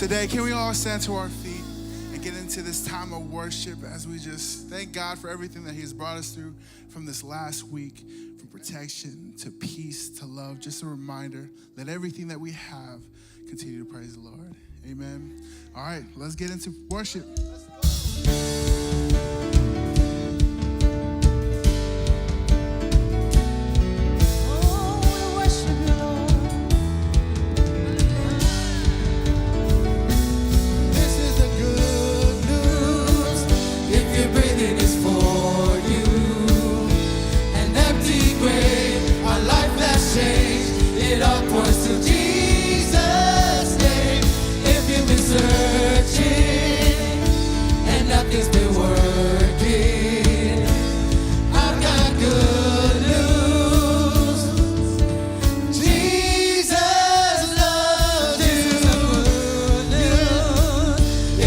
today. Can we all stand to our feet and get into this time of worship as we just thank God for everything that He has brought us through from this last week, from protection to peace to love. Just a reminder, let everything that we have continue to praise the Lord. Amen. All right, let's get into worship. Oh, we worship you, Lord. This is the good news. If you're breathing, it's for you. An empty grave, a life that's changed. It all points to Jesus' name. If you've been searching and nothing's been working, I've got good news. Jesus loves you.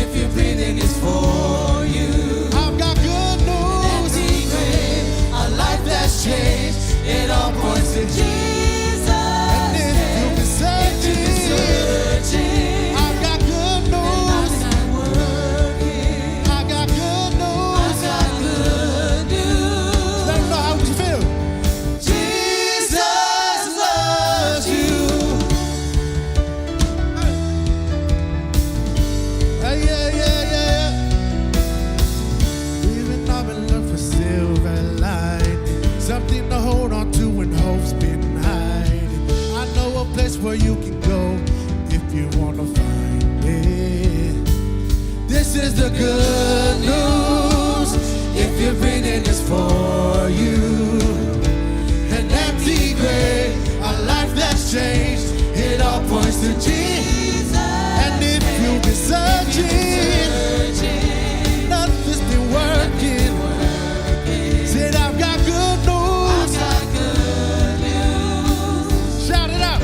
If you're breathing, it's for you. I've got good news. Empty grave, a life that's changed. It all points to Jesus. And if you've been If you've been searching, searching, I've got good and news. nothing's not working, I got good news. I've got good news. Let them know how you feel. Jesus loves you. Hey, yeah, yeah, yeah, yeah. Even I've been looking for silver lining, something to hold on to when hope's been hiding. I know a place where you can go if you wanna find it. This is the good news. If you're breathing, it's for you. An empty grave, a life that's changed. It all points to Jesus. And if you've been searching, nothing's been working. Said I've got good news. Shout it out.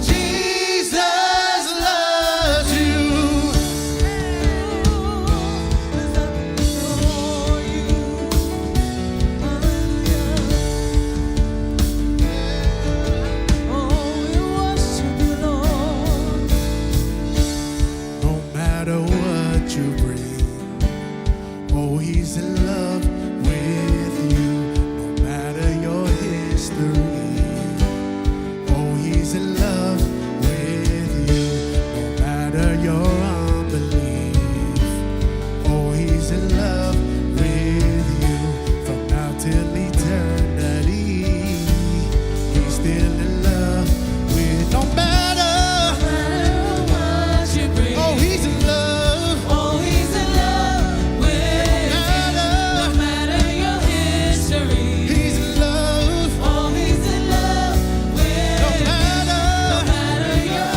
Jesus loves you. No matter what you bring, oh, he's in love with you. No matter your history, oh, he's in love with you. No matter your unbelief, oh, he's in love with you. From now till eternity, he's still in love with. No matter, oh, he's in love. Oh, he's in love with you. No matter your history. He's in love. Oh, he's in love with No you. No matter, matter your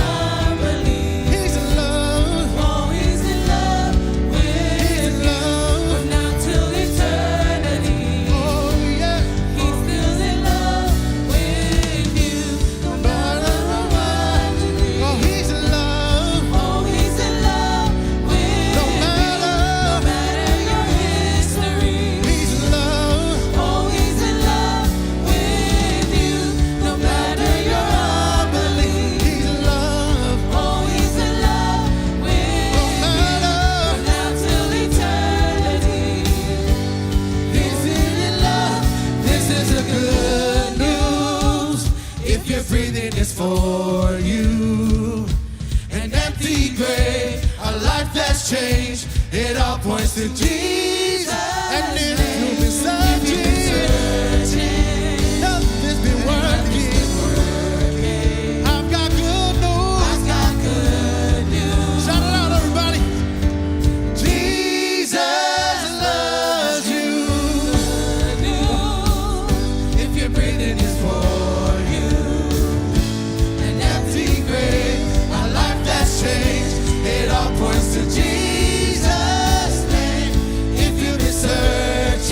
unbelief. he's in love. Oh, he's in love with He's in you. love. From now till eternity. Oh yeah. He's still in love with you. No matter what you need. Oh, he's in love. Oh, he's in love with No you. matter, No matter your history. he's in love. Oh, he's in love with you. No matter your unbelief. He's in love. Oh, he's in love with No you. matter, From now till eternity. He's in love. This is the good news. If you're breathing, it's for you. An empty grave, a life that's changed. It all points to Jesus. And if you've been searching, nothing's been working. I've got good news. I've got good news. Shout it out, everybody. Jesus loves you. If you're breathing, it's for you. An empty grave, a life that's changed. It all points to Jesus' name. If you've been searching.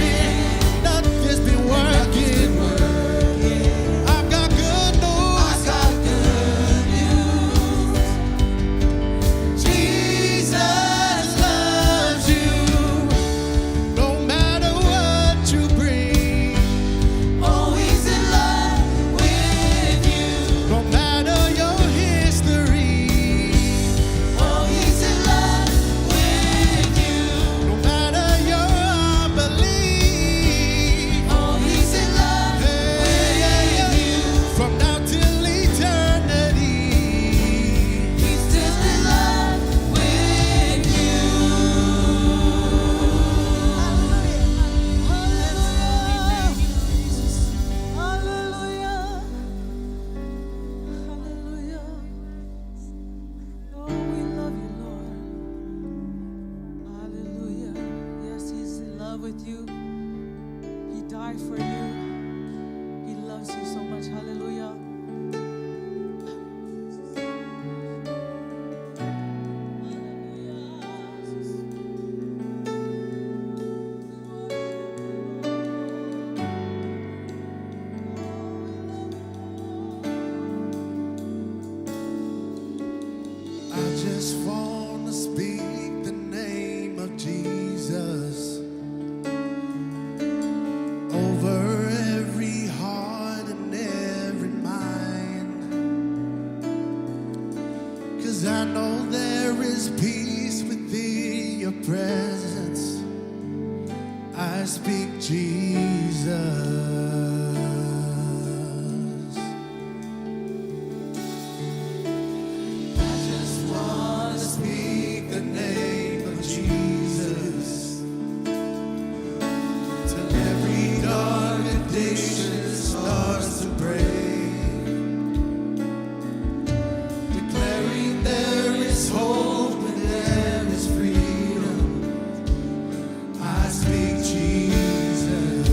die for you. He loves you so much. Hallelujah. I just want to speak the name of Jesus over every heart and every mind. 'Cause I know there is peace within your presence. I speak Jesus. I just want to speak the name of Jesus till every dark addiction starts to break, declaring there is hope and there is freedom. I speak Jesus.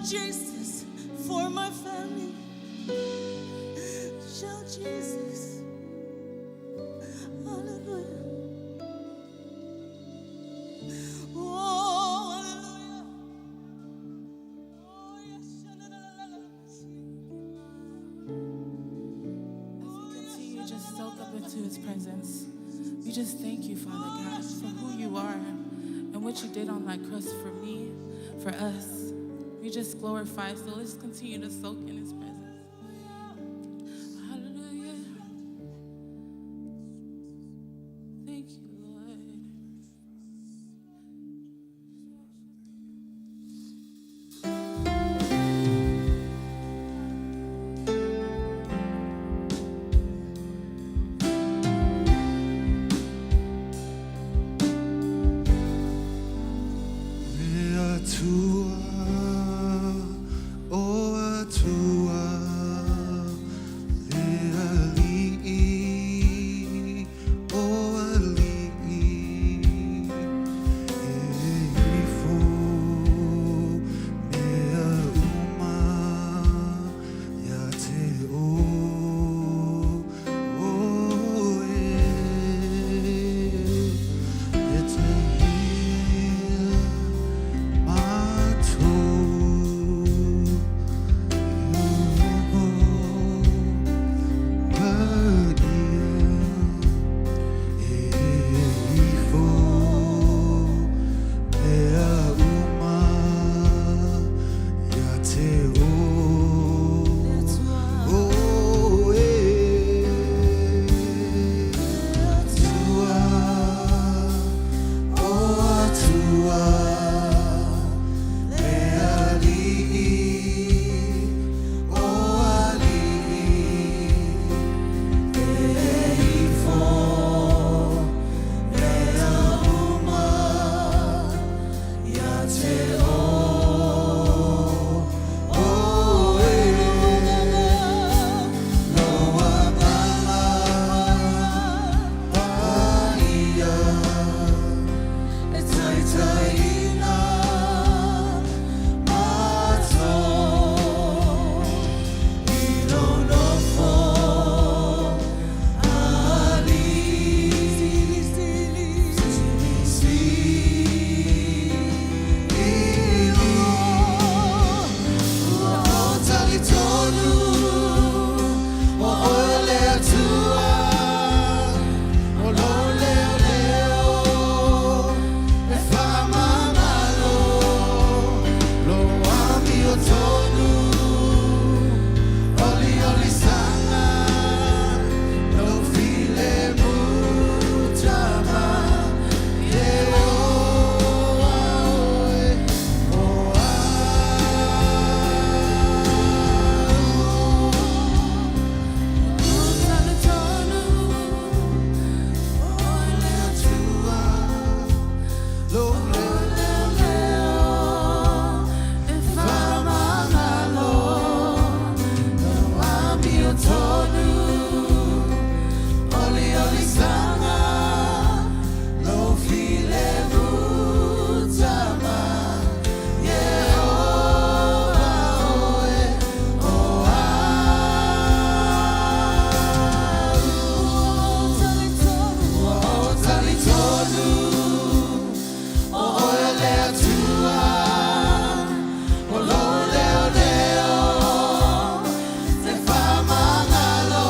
Jesus for my family. Shout Jesus. Hallelujah. Oh, hallelujah. Oh, yes. As we continue, just soak up into his presence. We just thank you, Father God, for who you are and what you did on that cross for me, for us. We just glorify. So let's continue to soak in his presence. Hallelujah. Thank you, Lord. Le Atua, o Atua, le Alii, o Alii, e ifo mea uma ia te oe. E te ia matou Paia e ifo mea uma ia te oe. Atua, o Atua, le Alii, o Alii, e ifo mea uma ia te oe. Lou Agaga Paia e taitaiina matou i lou nofo alii sili. Ua ou talitonu o oe le Atua o lou leoleo e faamagalo lou amiotonu oliolisaga lou filemu tama Ieova oe o au. Talitonu, O le Atua, lou leo, e faamagalo lou amiotonu oliolisaga lou filemu tama Ieova oe o au. Ua ou talitonu o oe le Atua o lou leoleo e faamagalo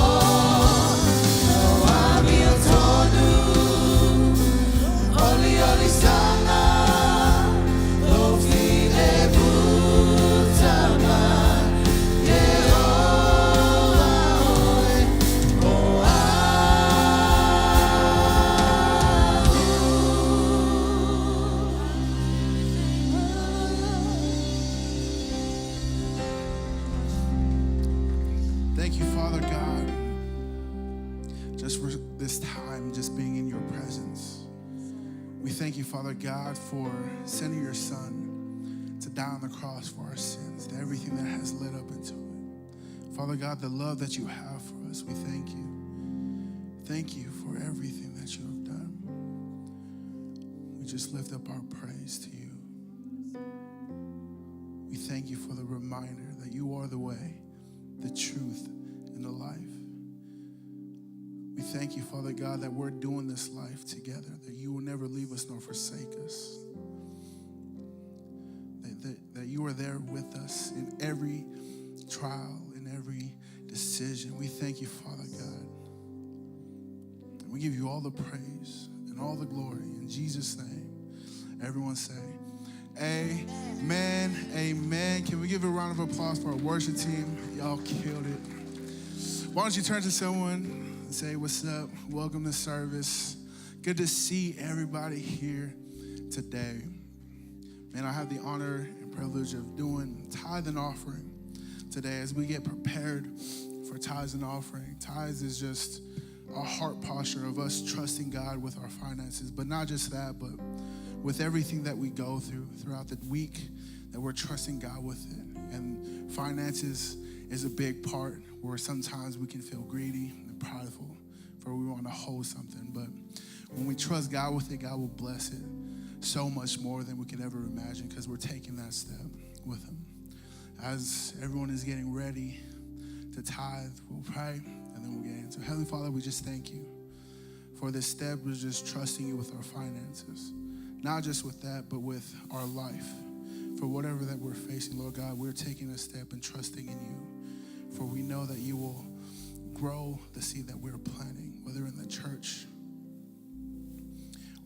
lou amiotonu oliolisaga lou filemu tama Ieova oe o au. Thank you, Father God, just for this time, just being in your presence. We thank you, Father God, for sending your Son to die on the cross for our sins and everything that has led up into it. Father God, the love that you have for us, we thank you. Thank you for everything that you have done. We just lift up our praise to you. We We thank you for the reminder that you are the way, the truth, and the life. We thank you, Father God, that we're doing this life together, that you will never leave us nor forsake us, that you are there with us in every trial, in every decision. We thank you, Father God. And we give you all the praise and all the glory. In Jesus' name, everyone say, amen, amen. Can we give a round of applause for our worship team? Y'all killed it. Why don't you turn to someone and say, what's up? Welcome to service. Good to see everybody here today. Man, I have the honor and privilege of doing tithe and offering today as we get prepared for tithes and offering. Tithes is just a heart posture of us trusting God with our finances, but not just that, but with everything that we go through throughout the week, that we're trusting God with it. And finances is a big part where sometimes we can feel greedy and prideful for we want to hold something. But when we trust God with it, God will bless it so much more than we could ever imagine because we're taking that step with him. As everyone is getting ready to tithe, we'll pray and then we'll get into it. Heavenly Father, we just thank you for this step. We're just trusting you with our finances. Not just with that, but with our life. For whatever that we're facing, Lord God, we're taking a step and trusting in you. For we know that you will grow the seed that we're planting, whether in the church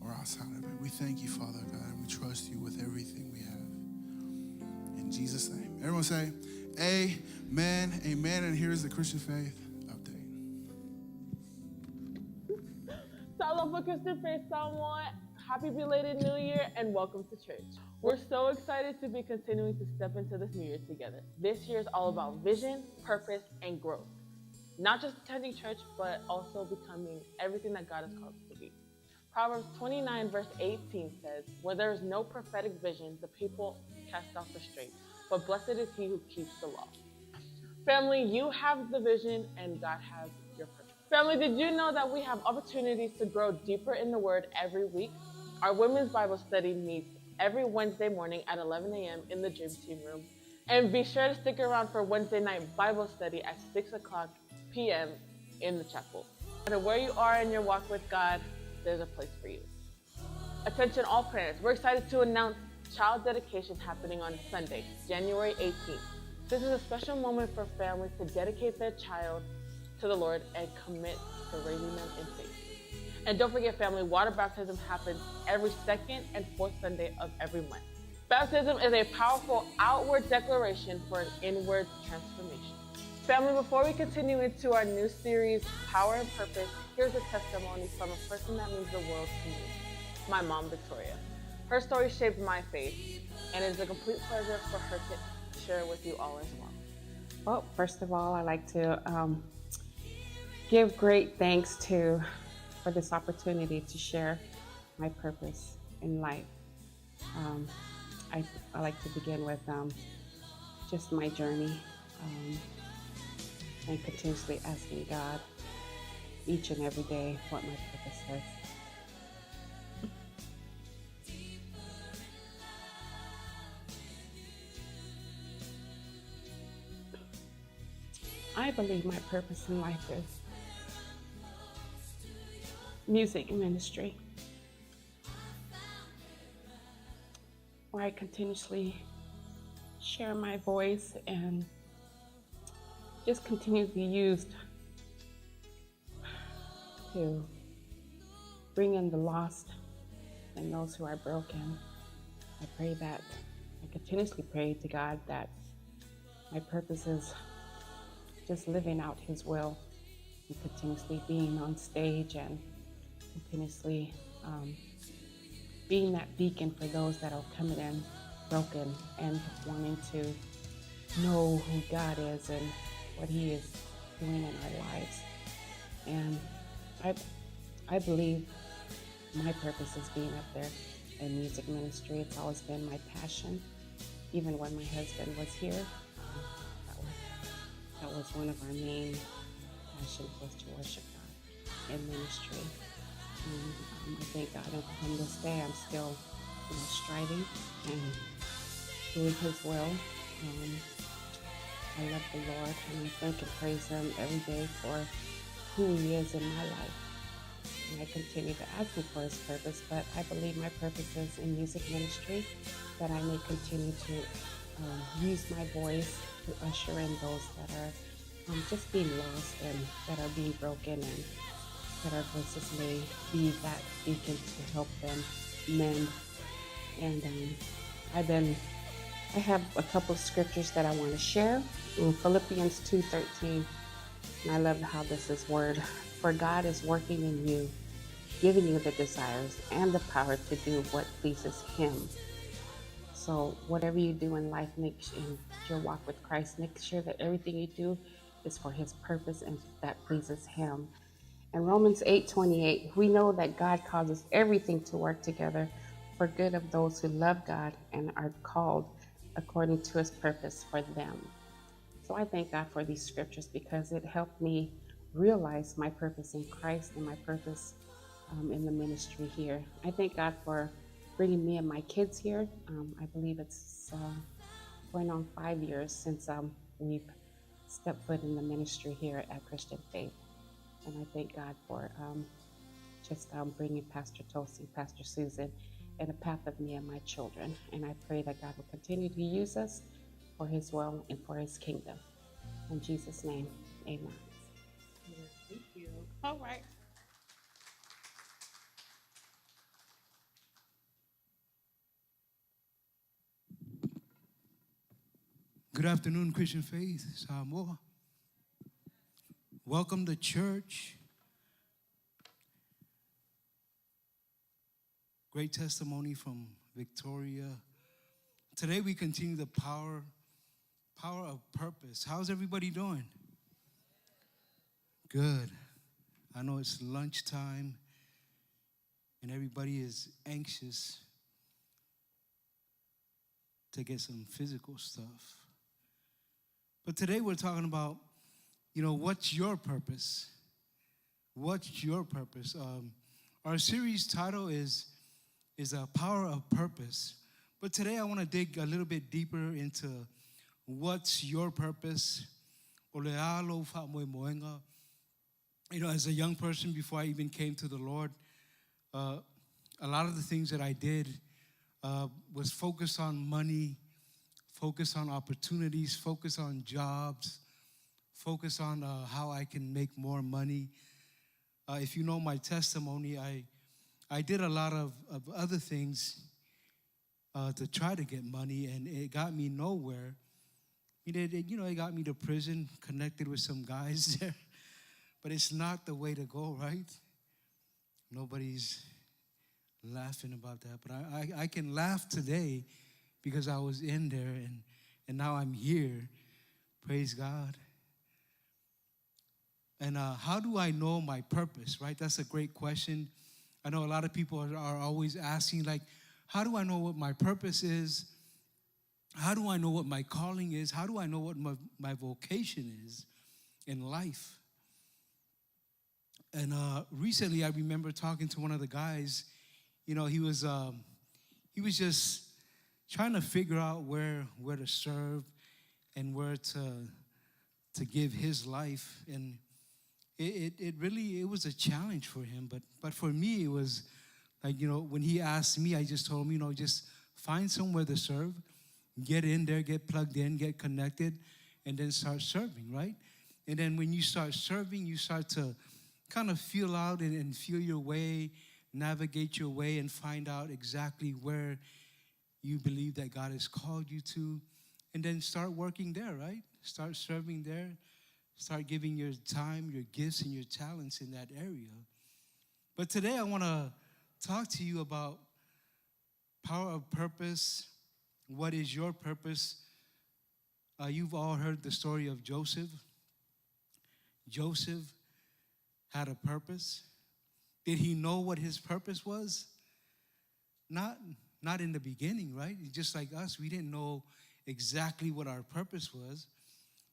or outside of it. We thank you, Father God, and we trust you with everything we have. In Jesus' name. Everyone say, amen, amen. And here's the Christian Faith update. Talofa Christian Faith Samoa. Happy belated New Year and welcome to church. We're so excited to be continuing to step into this new year together. This year is all about vision, purpose, and growth. Not just attending church, but also becoming everything that God has called us to be. Proverbs 29 verse 18 says, where there is no prophetic vision, the people cast off restraint, but blessed is he who keeps the law. Family, you have the vision and God has your purpose. Family, did you know that we have opportunities to grow deeper in the Word every week? Our Women's Bible Study meets every Wednesday morning at 11 a.m. in the Dream Team room. And be sure to stick around for Wednesday night Bible study at 6 o'clock p.m. in the chapel. No matter where you are in your walk with God, there's a place for you. Attention all parents, we're excited to announce child dedication happening on Sunday, January 18th. This is a special moment for families to dedicate their child to the Lord and commit to raising them in faith. And don't forget, family, water baptism happens every second and fourth Sunday of every month. Baptism is a powerful outward declaration for an inward transformation. Family, before we continue into our new series, Power and Purpose, here's a testimony from a person that means the world to me, my mom, Victoria. Her story shaped my faith, and it is a complete pleasure for her to share with you all as well. Well, first of all, I'd like to give great thanks for this opportunity to share my purpose in life. I like to begin with just my journey and continuously asking God each and every day what my purpose is. I believe my purpose in life is music ministry, where I continuously share my voice and just continue to be used to bring in the lost and those who are broken. I continuously pray to God that my purpose is just living out His will and continuously being on stage and continuously being that beacon for those that are coming in broken and wanting to know who God is and what He is doing in our lives. And I believe my purpose is being up there in music ministry. It's always been my passion, even when my husband was here. That was one of our main passions, was to worship God in ministry. And I thank God, and from this day I'm still striving and doing His will. I love the Lord and I thank and praise Him every day for who He is in my life. And I continue to ask Him for His purpose, but I believe my purpose is in music ministry, that I may continue to use my voice to usher in those that are just being lost and that are being broken, and that our voices may be that beacon to help them mend. And I have a couple of scriptures that I want to share. In Philippians 2:13, and I love how this is word. For God is working in you, giving you the desires and the power to do what pleases Him. So whatever you do in life, in your walk with Christ, make sure that everything you do is for His purpose and that pleases Him. And Romans 8:28, we know that God causes everything to work together for good of those who love God and are called according to His purpose for them. So I thank God for these scriptures because it helped me realize my purpose in Christ and my purpose in the ministry here. I thank God for bringing me and my kids here. I believe it's going on 5 years since we've stepped foot in the ministry here at Christian Faith. And I thank God for just bringing Pastor Tosi, Pastor Susan, in the path of me and my children. And I pray that God will continue to use us for His will and for His kingdom. In Jesus' name, amen. Thank you. All right. Good afternoon, Christian Faith, Samoa. Welcome to church. Great testimony from Victoria. Today we continue the power of purpose. How's everybody doing? Good. I know it's lunchtime and everybody is anxious to get some physical stuff. But today we're talking about, what's your purpose? What's your purpose? Our series title is a Power of Purpose. But today I want to dig a little bit deeper into what's your purpose. You know, as a young person, before I even came to the Lord, a lot of the things that I did was focus on money, focus on opportunities, focus on jobs, focus on how I can make more money. If you know my testimony, I did a lot of other things to try to get money, and it got me nowhere. It got me to prison, connected with some guys there. But it's not the way to go, right? Nobody's laughing about that. But I can laugh today because I was in there, and now I'm here. Praise God. And how do I know my purpose, right? That's a great question. I know a lot of people are always asking, like, how do I know what my purpose is? How do I know what my calling is? How do I know what my vocation is in life? And recently, I remember talking to one of the guys. You know, he was just trying to figure out where to serve and where to give his life. And it really was a challenge for him. But for me, it was like, you know, when he asked me, I just told him, you know, just find somewhere to serve, get in there, get plugged in, get connected, and then start serving, right? And then when you start serving, you start to kind of feel out and feel your way, navigate your way, and find out exactly where you believe that God has called you to, and then start working there, right? Start serving there. Start giving your time, your gifts, and your talents in that area. But today I want to talk to you about power of purpose. What is your purpose? You've all heard the story of Joseph. Joseph had a purpose. Did he know what his purpose was? Not in the beginning, right? Just like us, we didn't know exactly what our purpose was.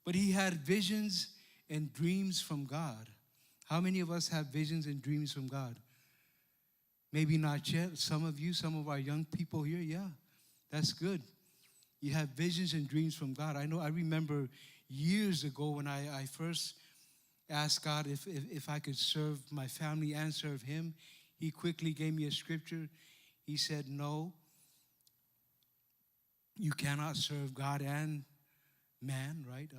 But he had visions and dreams from God. How many of us have visions and dreams from God? Maybe not yet. Some of you, some of our young people here, yeah, that's good. You have visions and dreams from God. I know I remember years ago when I first asked God if I could serve my family and serve Him. He quickly gave me a scripture. He said, no, you cannot serve God and man, right?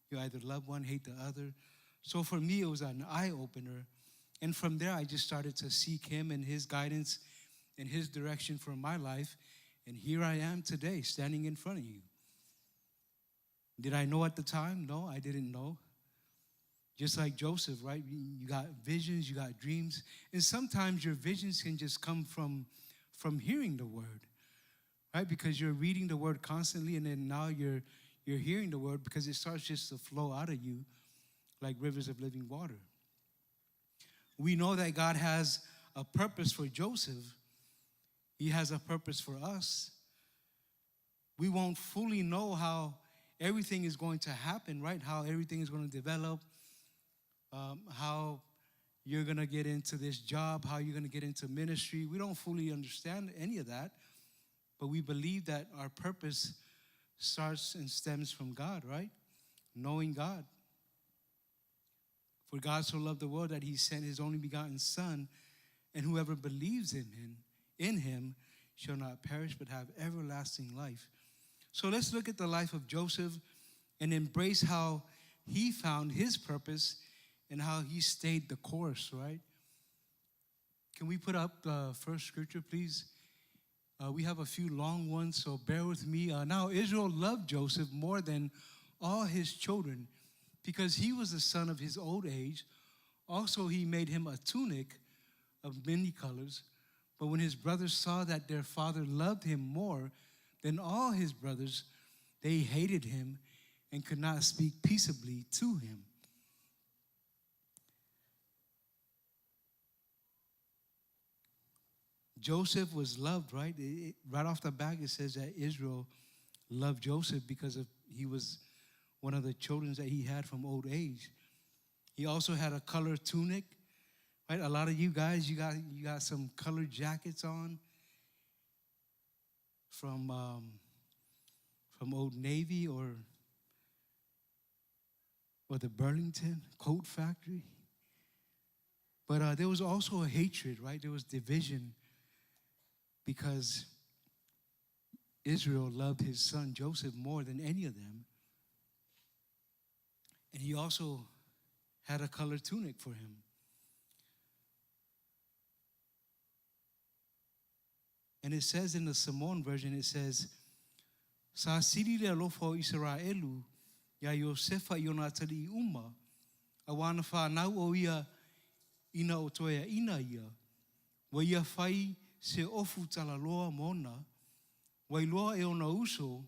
You either love one, hate the other. So for me, it was an eye-opener. And from there, I just started to seek Him and His guidance and His direction for my life. And here I am today, standing in front of you. Did I know at the time? No, I didn't know. Just like Joseph, right? You got visions, you got dreams. And sometimes your visions can just come from hearing the word, right? Because you're reading the word constantly, and then now you're hearing the word because it starts just to flow out of you like rivers of living water. We know that God has a purpose for Joseph. He has a purpose for us. We won't fully know how everything is going to happen, right? How everything is going to develop, how you're going to get into this job, how you're going to get into ministry. We don't fully understand any of that, but we believe that our purpose starts and stems from God, right? Knowing God. For God so loved the world that He sent His only begotten Son, and whoever believes in Him shall not perish but have everlasting life. So let's look at the life of Joseph and embrace how he found his purpose and how he stayed the course, right? Can we put up the first scripture, please? We have a few long ones, so bear with me. Now, Israel loved Joseph more than all his children because he was the son of his old age. Also, he made him a tunic of many colors. But when his brothers saw that their father loved him more than all his brothers, they hated him and could not speak peaceably to him. Joseph was loved, right? Right off the bat, it says that Israel loved Joseph because he was one of the children that he had from old age. He also had a colored tunic, right? A lot of you guys, you got some colored jackets on from Old Navy or the Burlington Coat Factory. But there was also a hatred, right? There was division because Israel loved his son Joseph more than any of them. And he also had a colored tunic for him. And it says in the Samoan version, it says, Sa siri le alofa o Israelu, ia Iosefa i ona atali i uma, a wana whanau o ia ina o toea ina ia, wa ia whai se ofu talaloa mona, wa iloa e ona uso,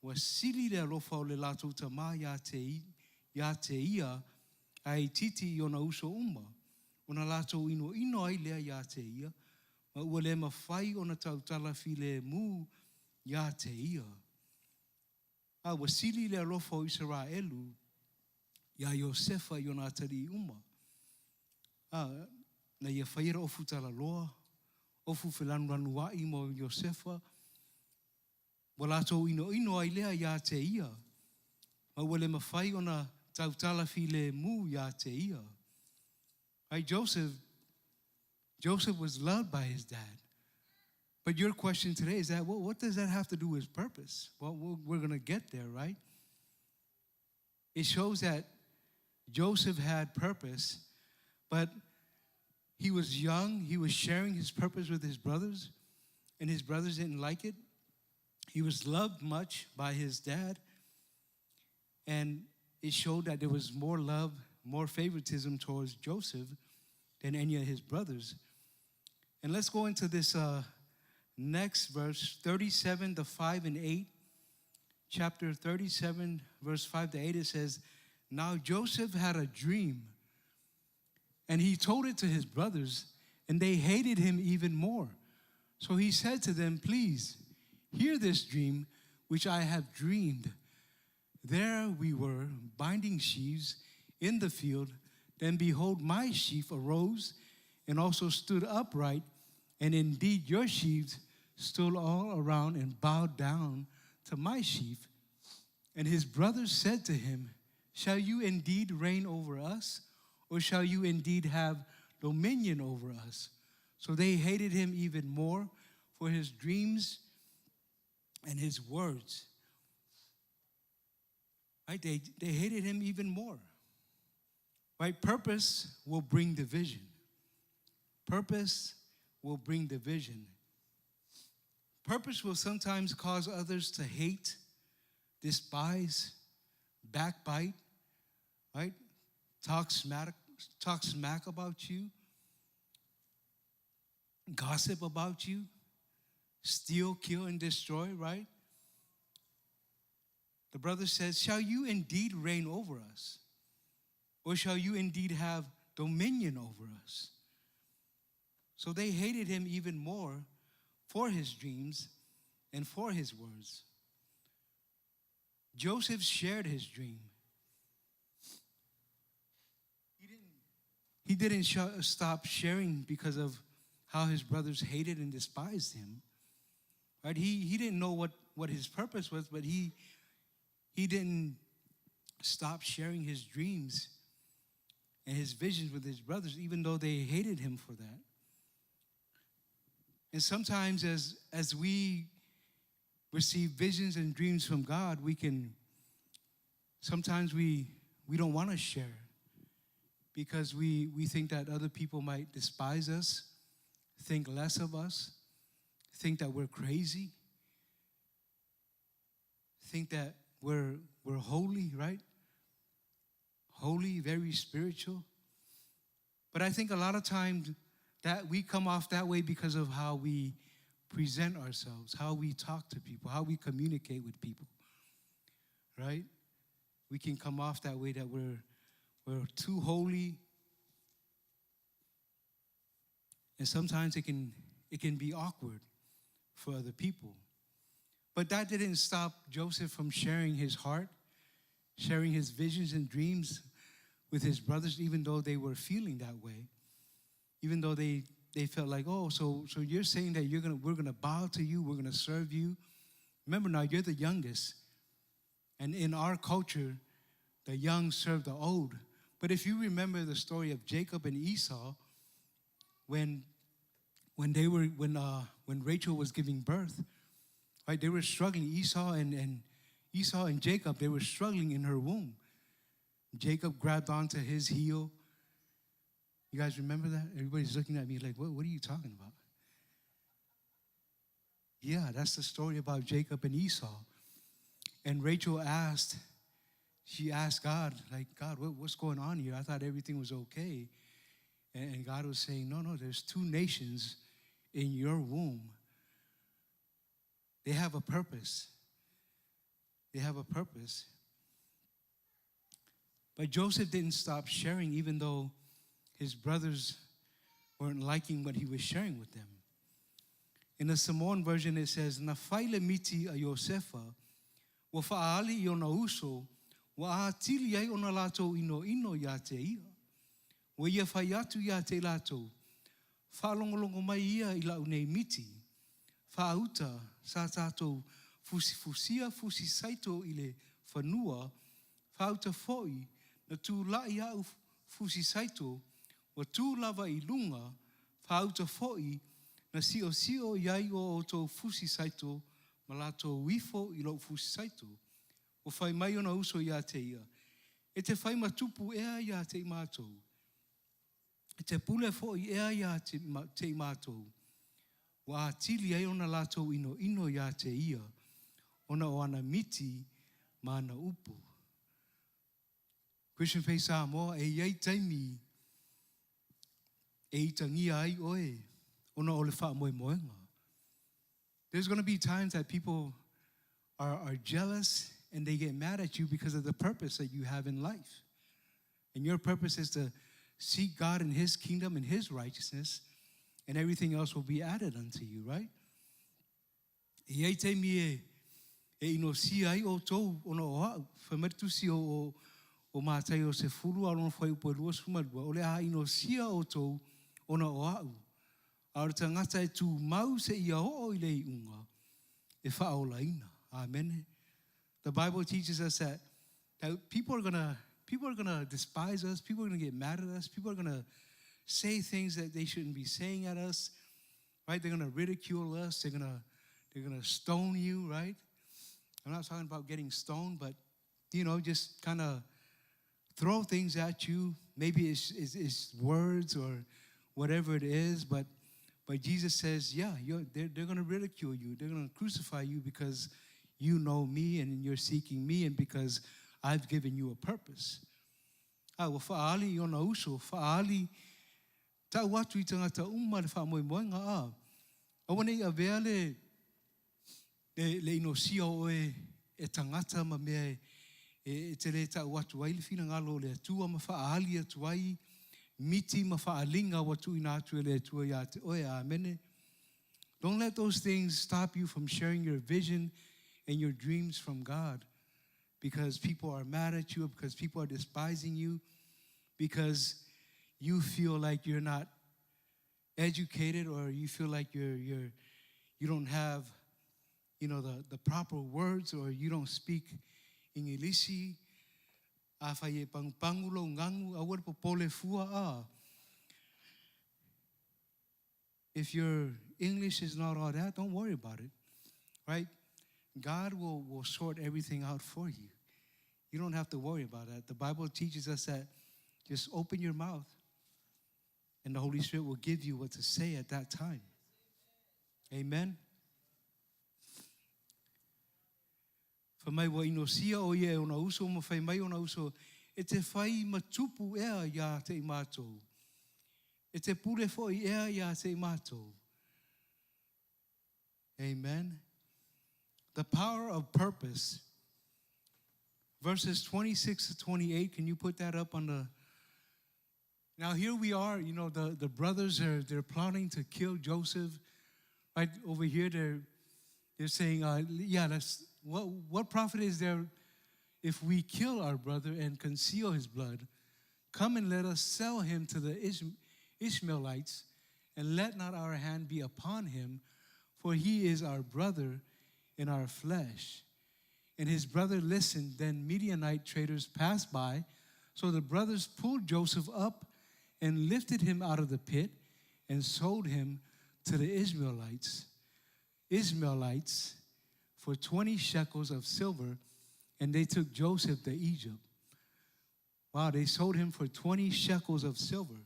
wa sili le alofa o le lātou tamā ia te ia, ai titi i ona uso uma, ona lātou ino ino ai lea ia te ia, ma ua le mawhai ona tautala file mū ia te ia. A wa sili le alofa o Israelu, ia Iosefa i ona atali uma. A, na ia whaira ofu talaloa, ofu whilanuranu ai mo Iosefa, wa lātou ino ino ai lea ia te ia, ma ua le mawhai ona tautala file mū ia te ia. Right, Joseph was loved by his dad. But your question today is that, well, what does that have to do with purpose? Well, we're going to get there, right? It shows that Joseph had purpose, but he was young. He was sharing his purpose with his brothers, and his brothers didn't like it. He was loved much by his dad, and it showed that there was more love, more favoritism towards Joseph than any of his brothers. And let's go into this next verse, 37 to 5 and 8. Chapter 37, verse 5 to 8, it says, Now Joseph had a dream, and he told it to his brothers, and they hated him even more. So he said to them, Please, hear this dream which I have dreamed. There we were, binding sheaves in the field. Then behold, my sheaf arose and also stood upright, and indeed your sheaves stood all around and bowed down to my sheaf. And his brothers said to him, Shall you indeed reign over us, or shall you indeed have dominion over us? So they hated him even more for his dreams and his words. Right? They, they hated him even more. Right? Purpose will bring division. Purpose will bring division. Purpose will sometimes cause others to hate, despise, backbite, right? Talk smack, talk smack about you, gossip about you, steal, kill, and destroy, right? The brother says, Shall you indeed reign over us? Or shall you indeed have dominion over us? So they hated him even more for his dreams and for his words. Joseph shared his dream. He didn't, he didn't sh- stop sharing because of how his brothers hated and despised him. Right? He, he didn't know what, what his purpose was, but he, he didn't stop sharing his dreams and his visions with his brothers, even though they hated him for that. And sometimes, as, as we receive visions and dreams from God, we can, sometimes we, we don't want to share because we, we think that other people might despise us, think less of us, think that we're crazy, think that we're, we're holy, right? Holy, very spiritual. But I think a lot of times that we come off that way because of how we present ourselves, how we talk to people, how we communicate with people, right? We can come off that way that we're, we're too holy. And sometimes it can, it can be awkward for other people. But that didn't stop Joseph from sharing his heart, sharing his visions and dreams with his brothers, even though they were feeling that way. Even though they, they felt like, oh, so, so you're saying that you're gonna, we're gonna bow to you, we're gonna serve you. Remember now, you're the youngest. And in our culture, the young serve the old. But if you remember the story of Jacob and Esau, when, when, they were, when, when Rachel was giving birth, right, they were struggling. Esau and, and Esau and Jacob, they were struggling in her womb. Jacob grabbed onto his heel. You guys remember that? Everybody's looking at me like, what, what are you talking about? Yeah, that's the story about Jacob and Esau. And Rachel asked, she asked God, like, God, what, what's going on here? I thought everything was okay. And, and God was saying, no, no, there's two nations in your womb. They have a purpose. They have a purpose. But Joseph didn't stop sharing, even though his brothers weren't liking what he was sharing with them. In the Samoan version, it says, Na faile miti a Iosefa, ua fa'aali i ona uso, ua atili ai ona latou inoino ia te ia. Ua ia fai atu ia te latou, faalogologo mai ia i la'u nei miti, faauta sa tatou fusifusia fusi saito i le fanua, faauta fo'i na tula'i a'u fusi saito, ua tū lava i luga, faauta fo'i na si'osi'o i ai o outou fusi saito ma latou ifo i lo'u fusi saito. Ua fai mai ona uso iā te ia, E te fai matupu ea iā te i matou. E te pule fo'i ea iā te i matou. Ua atili ai ona latou inoino iā te ia, ona o ana miti ma ana upu. Christian Faith Samoa, e i ai taimi e itagia ai oe ona o le faamoemoega. There's going to be times that people are, are jealous and they get mad at you because of the purpose that you have in life. And your purpose is to seek God and His kingdom and His righteousness, and everything else will be added unto you, right? E i ai taimi e, e inosia ai outou ona o a'u, fai mai le tusi o, o, o Mataio sefulu a o lona fuaiupu e 22, o le a inosia outou ona o a'u, a o le tagata e tumau seia oo i le iuga, e faaolaina. Amen. The Bible teaches us that, that people are gonna people are gonna despise us, people are gonna get mad at us, people are gonna say things that they shouldn't be saying at us, right? They're gonna ridicule us, they're gonna they're gonna stone you, right? I'm not talking about getting stoned, but you know, just kind of throw things at you. Maybe it's, it's, it's words or whatever it is, but but Jesus says, yeah, they're, they're going to ridicule you. They're going to crucify you because you know me and you're seeking me and because I've given you a purpose. A ua whaali i ona uso, whaali tau atu i tangata uma le whaamoemoenga a. Aua nei avea le, le, le inosia o oe e tangata ma mea e, e, e te le tau atu ai le finagalo o le Atua ma whaali atu ai, miti ma whaalinga ua tuuina atu e le Atua ia te oe. Amene. Don't let those things stop you from sharing your vision and your dreams from God because people are mad at you, because people are despising you, because you feel like you're not educated or you feel like you're, you're, you don't have you know, the, the proper words or you don't speak Ingilisi. Afai e pagupagu lou gagu, aua le popole fua a. If your English is not all that, don't worry about it, right? God will, will sort everything out for you. You don't have to worry about that. The Bible teaches us that just open your mouth and the Holy Spirit will give you what to say at that time. Amen. Fai mai ua inosia o ia e ona uso ma fai mai ona uso, E te whai ma tupu ea ia te i mātou. E te pule foi ea ia te i mātou. Amen. The power of purpose. Verses 26 to 28, can you put that up on the Now here we are, you know, the, the brothers are they're plotting to kill Joseph. Right over here, they're they're saying, uh, yeah, that's what what profit is there if we kill our brother and conceal his blood? Come and let us sell him to the Ishmaelites, and let not our hand be upon him, for he is our brother in our flesh. And his brother listened. Then Midianite traders passed by. So the brothers pulled Joseph up and lifted him out of the pit and sold him to the Ishmaelites. Ishmaelites for 20 shekels of silver, and they took Joseph to Egypt. Wow, they sold him for 20 shekels of silver.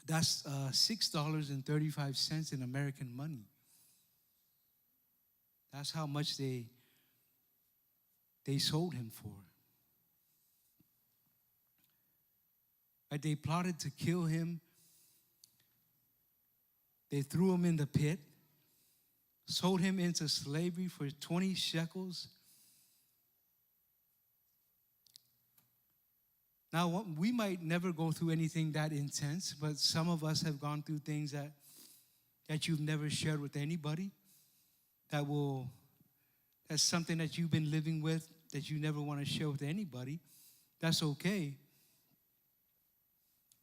That's uh, $6.35 in American money. That's how much they, they sold him for. Right? They plotted to kill him. They threw him in the pit, sold him into slavery for 20 shekels. Now, we might never go through anything that intense, but some of us have gone through things that, that you've never shared with anybody that will, that's something that you've been living with that you never want to share with anybody. That's okay.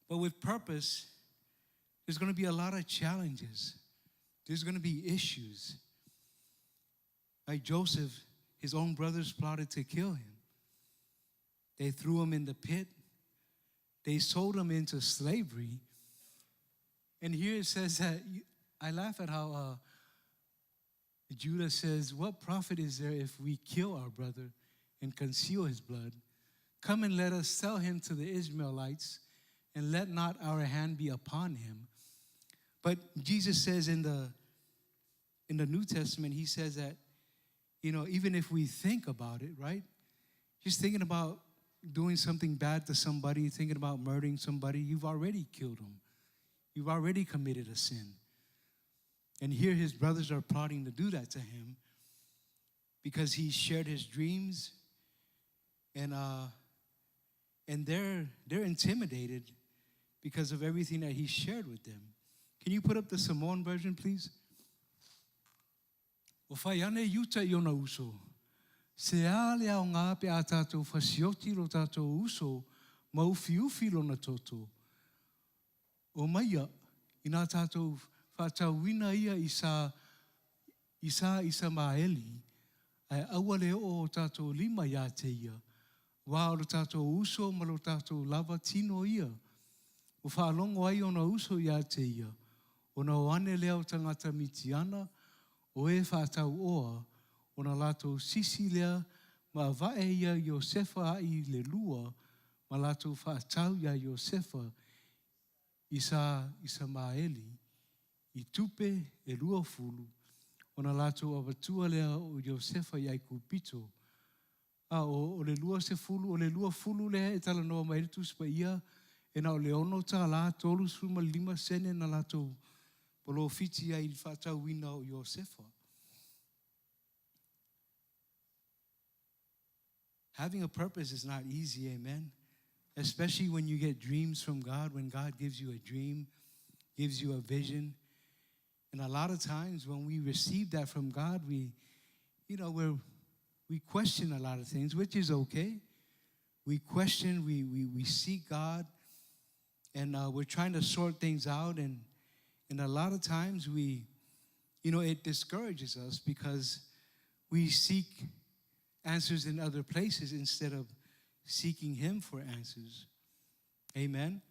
But with purpose, there's going to be a lot of challenges. There's going to be issues. Like Joseph, his own brothers plotted to kill him. They threw him in the pit. They sold him into slavery. And here it says that I laugh at how uh, Judah says, What profit is there if we kill our brother and conceal his blood? Come and let us sell him to the Ishmaelites, and let not our hand be upon him. But Jesus says in the in the New Testament, he says that, you know, even if we think about it, right? Just thinking about doing something bad to somebody, thinking about murdering somebody, you've already killed them. You've already committed a sin. And here his brothers are plotting to do that to him because he shared his dreams and uh, and they're they're intimidated because of everything that he shared with them. Can you put up the Samoan version, please? Ua fai ane Iuta i ona uso. Se a le aoga pe a tātou fasioti lo tātou uso ma ufiufi lona toto. O maia, inā tātou whaatauina ia i sa i sa Isamaeli, ae aua le oo o tatou lima iā te ia, aua o lo tatou uso ma lo tatou lava tino ia. Ua faalogo ai ona uso iā te ia, ona o ane lea o tagata Mitiana, o e faatauoa, ona latou sisi lea ma avae ia Iosefa aʻi le lua ma latou faatau iā Iosefa i sa Isamaeli i tupe e 20, ona latou avatua lea o Iosefa i Aikupito. A o, o le 20, o le 20 lea e talanoa mai ai le Tusi Paia, e na o le ono tālā 35 sene na latou polofiti ai i le faatauina o Iosefa. Having a purpose is not easy, amen. Especially when you get dreams from God, when God gives you a dream, gives you a vision. And a lot of times when we receive that from God, we, you know, we're, we question a lot of things, which is okay. We question, we, we, we seek God, and we're trying to sort things out. And, and a lot of times we, you know, it discourages us because we seek answers in other places instead of seeking Him for answers. Amen.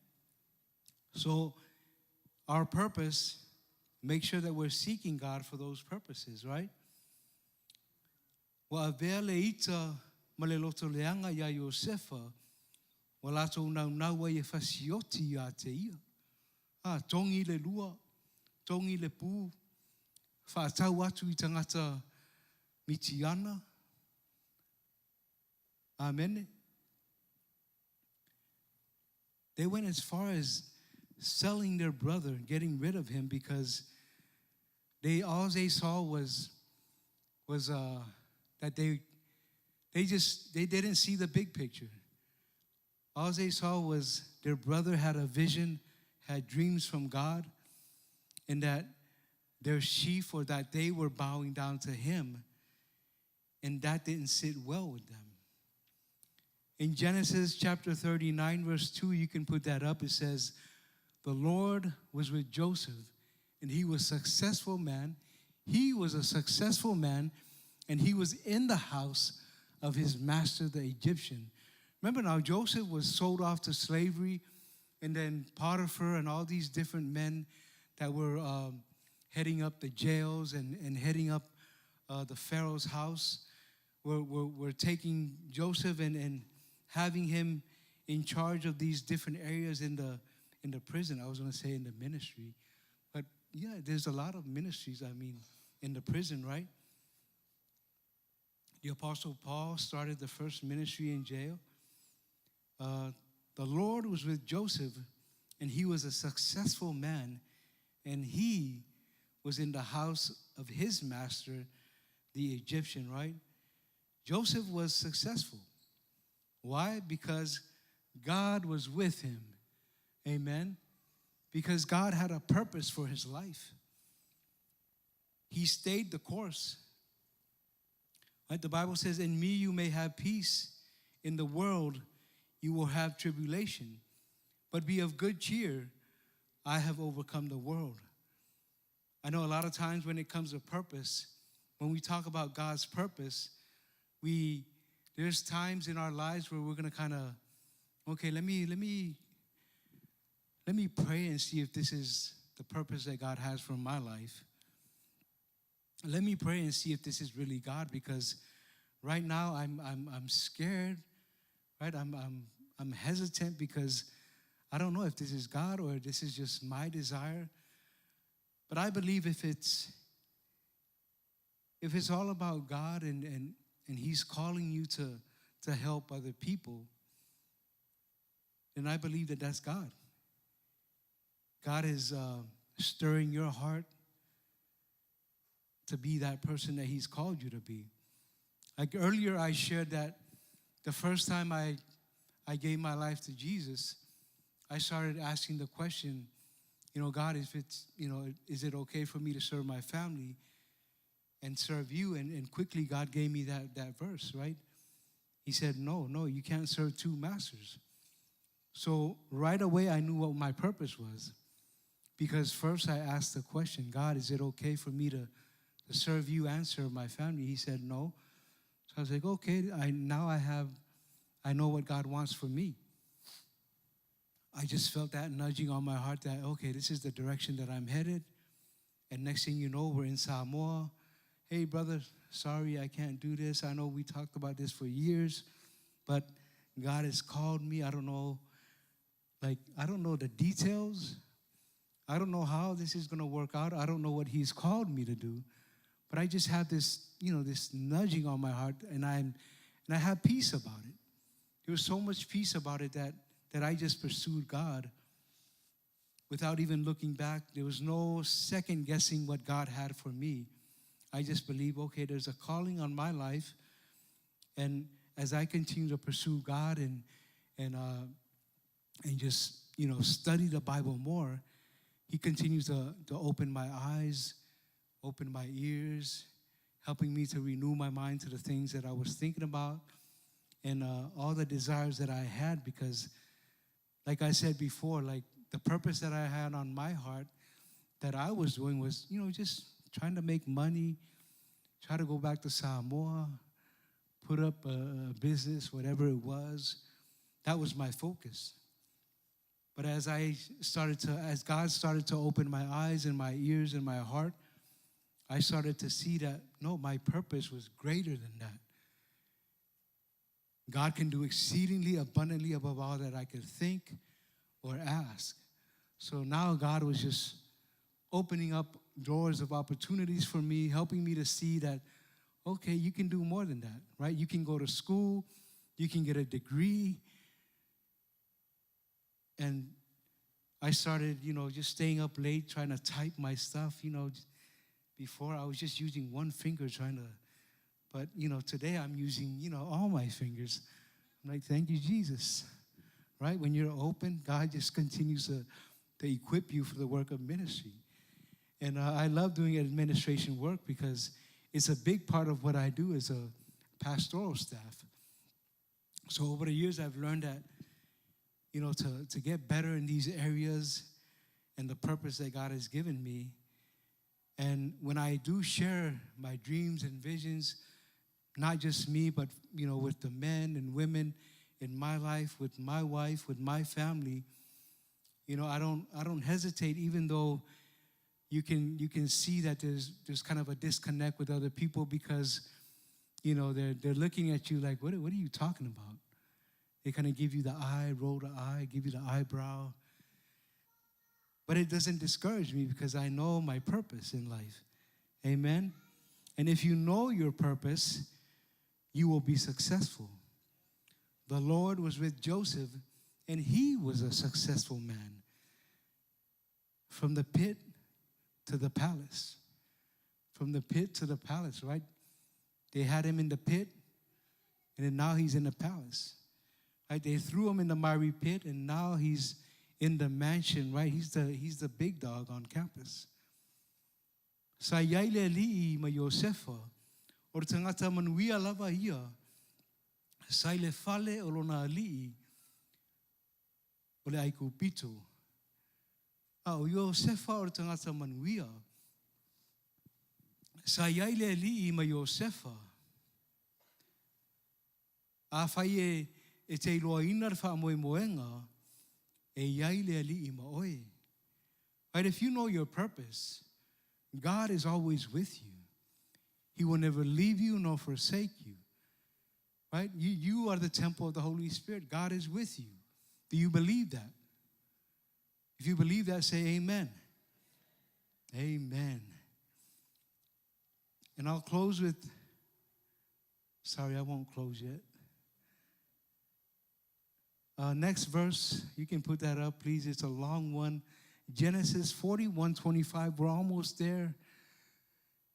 So, our purpose, make sure that we're seeking God for those purposes, right? Ua avea le ita ma le loto leaga iā Iosefa, ua latou naunau ai e fasioti iā te ia. A, togi le lua, togi le pū, faatau atu i tagata Mitiana. Amene. They went as far as selling their brother, getting rid of him because they all they saw was was that they they just they didn't see the big picture. All they saw was their brother had a vision, had dreams from God, and that their chief or that they were bowing down to him, and that didn't sit well with them. In Genesis chapter 39, verse 2, you can put that up. It says, The Lord was with Joseph, and he was a successful man. He was a successful man, and he was in the house of his master, the Egyptian. Remember now, Joseph was sold off to slavery, and then Potiphar and all these different men that were heading up the jails and, and heading up the Pharaoh's house were, were, were taking Joseph and, and having him in charge of these different areas in the, in the prison. I was going to say in the ministry. But yeah, there's a lot of ministries, I mean, in the prison, right? The Apostle Paul started the first ministry in jail. The Lord was with Joseph, and he was a successful man, and he was in the house of his master, the Egyptian, right? Joseph was successful. Why? Because God was with him. Amen. Because God had a purpose for his life. He stayed the course. Right? The Bible says, In me you may have peace. In the world you will have tribulation. But be of good cheer. I have overcome the world. I know a lot of times when it comes to purpose, when we talk about God's purpose, we there's times in our lives where we're gonna kind of, okay, let me let me let me pray and see if this is the purpose that God has for my life. Let me pray and see if this is really God because right now I'm I'm I'm scared, right? I'm I'm I'm hesitant because I don't know if this is God or this is just my desire. But I believe if it's if it's all about God and and and He's calling you to to help other people, then I believe that that's God. God is stirring your heart to be that person that He's called you to be. Like earlier, I shared that the first time I, I gave my life to Jesus, I started asking the question, you know, God, if it's, you know, is it okay for me to serve my family and serve you? And, and quickly, God gave me that, that verse, right? He said, no, no, you can't serve two masters. So right away, I knew what my purpose was. Because first I asked the question, God, is it okay for me to, to serve you and serve my family. He said, no. So I was like, okay, I, now I have, I know what God wants for me. I just felt that nudging on my heart that, okay, this is the direction that I'm headed. And next thing you know, we're in Samoa. Hey, brother, sorry I can't do this. I know we talked about this for years, but God has called me. I don't know, like, I don't know the details. I don't know how this is going to work out. I don't know what He's called me to do. But I just have this, you know, this nudging on my heart, and I'm, and I have peace about it. There was so much peace about it that, that I just pursued God without even looking back. There was no second guessing what God had for me. I just believe, okay, there's a calling on my life. And as I continue to pursue God and, and, and just, you know, study the Bible more, He continues to, to open my eyes, open my ears, helping me to renew my mind to the things that I was thinking about and all the desires that I had because, like I said before, like the purpose that I had on my heart that I was doing was, you know, just trying to make money, try to go back to Samoa, put up a business, whatever it was. That was my focus. But as I started to, as God started to open my eyes and my ears and my heart, I started to see that no, my purpose was greater than that. God can do exceedingly abundantly above all that I could think or ask. So now God was just opening up doors of opportunities for me, helping me to see that, okay, you can do more than that, right? You can go to school, you can get a degree. And I started, you know, just staying up late trying to type my stuff, you know. Before I was just using one finger trying to, but, you know, today I'm using, you know, all my fingers. I'm like, thank you, Jesus. Right? When you're open, God just continues to, to equip you for the work of ministry. And I love doing administration work because it's a big part of what I do as a pastoral staff. So over the years, I've learned that, you know, to, to get better in these areas and the purpose that God has given me. And when I do share my dreams and visions, not just me, but, you know, with the men and women in my life, with my wife, with my family, you know, I don't, I don't hesitate, even though you can, you can see that there's, there's kind of a disconnect with other people because, you know, they're, they're looking at you like, what, what are you talking about? They kind of give you the eye, roll the eye, give you the eyebrow. But it doesn't discourage me because I know my purpose in life. Amen? And if you know your purpose, you will be successful. The Lord was with Joseph, and he was a successful man. From the pit to the palace. From the pit to the palace, right? They had him in the pit, and then now he's in the palace. Right? They threw him in the miry pit, and now he's in the mansion, right? He's the, he's the big dog on campus. Sa iai le Alii ma Iosefa, o le tagata manuia lava ia, sa i le fale o lona alii o le Aikupito. A o Iosefa o le tagata manuia, sa iai le Alii ma Iosefa, afai e, e te iloaina le faamoemoega, e iai le Alii ma oe. Right? If you know your purpose, God is always with you. He will never leave you nor forsake you. Right? You, you are the temple of the Holy Spirit. God is with you. Do you believe that? If you believe that, say amen. Amen. And I'll close with, sorry, I won't close yet. Next verse, you can put that up, please. It's a long one. Genesis 41 25. We're almost there.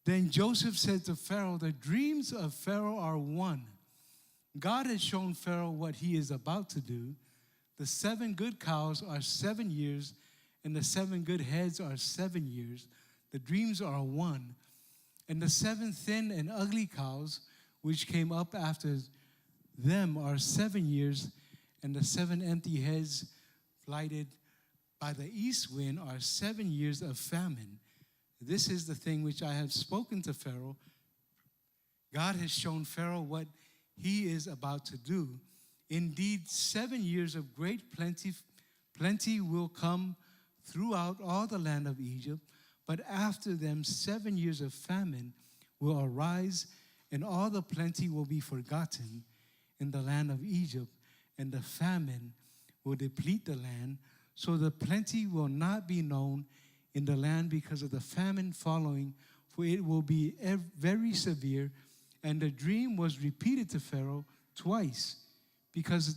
Then Joseph said to Pharaoh, The dreams of Pharaoh are one. God has shown Pharaoh what he is about to do. The seven good cows are 7 years, and the seven good heads are 7 years. The dreams are one. And the seven thin and ugly cows, which came up after them, are 7 years, and the seven empty heads blighted by the east wind are 7 years of famine. This is the thing which I have spoken to Pharaoh. God has shown Pharaoh what he is about to do. Indeed, 7 years of great plenty will come throughout all the land of Egypt, but after them 7 years of famine will arise, and all the plenty will be forgotten in the land of Egypt, and the famine will deplete the land, so the plenty will not be known in the land because of the famine following, for it will be very severe. And the dream was repeated to Pharaoh twice, because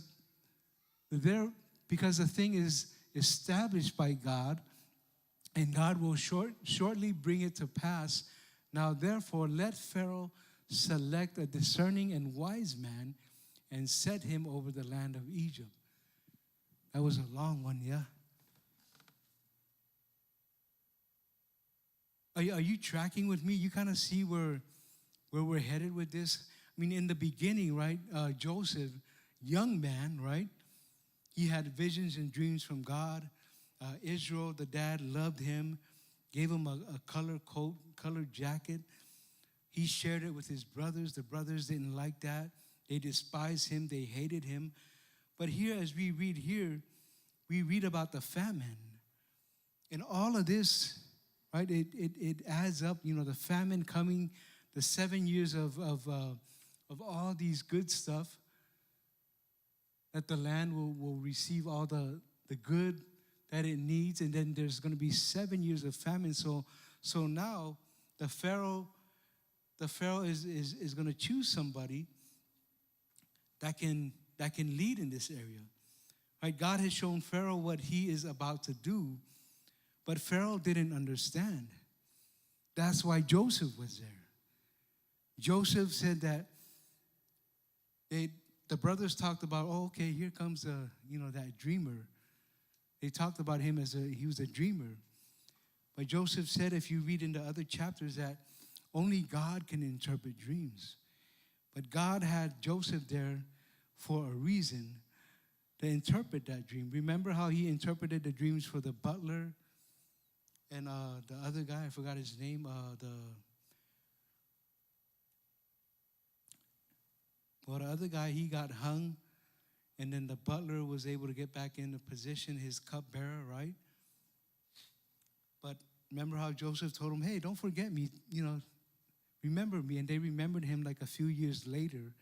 the thing is established by God, and God will shortly bring it to pass. Now therefore let Pharaoh select a discerning and wise man and set him over the land of Egypt. That was a long one, yeah? Are you tracking with me? You kind of see where we're headed with this? In the beginning, right, Joseph, young man, right? He had visions and dreams from God. Israel, the dad, loved him, gave him a colored coat, colored jacket. He shared it with his brothers. The brothers didn't like that. They despised him. They hated him. But here, as we read here, we read about the famine. And all of this, right, it adds up, the famine coming, the 7 years of all these good stuff, that the land will receive all the good that it needs, and then there's going to be 7 years of famine. So now the Pharaoh, the Pharaoh is going to choose somebody that can lead in this area. Right? God has shown Pharaoh what he is about to do, but Pharaoh didn't understand. That's why Joseph was there. Joseph said that the brothers talked about, oh, okay, here comes that dreamer. They talked about him as he was a dreamer. But Joseph said, if you read in the other chapters, that only God can interpret dreams. But God had Joseph there for a reason to interpret that dream. Remember how he interpreted the dreams for the butler and the other guy, I forgot his name, the other guy, he got hung, and then the butler was able to get back into position, his cupbearer, right? But remember how Joseph told him, hey, don't forget me, remember me. And they remembered him like a few years later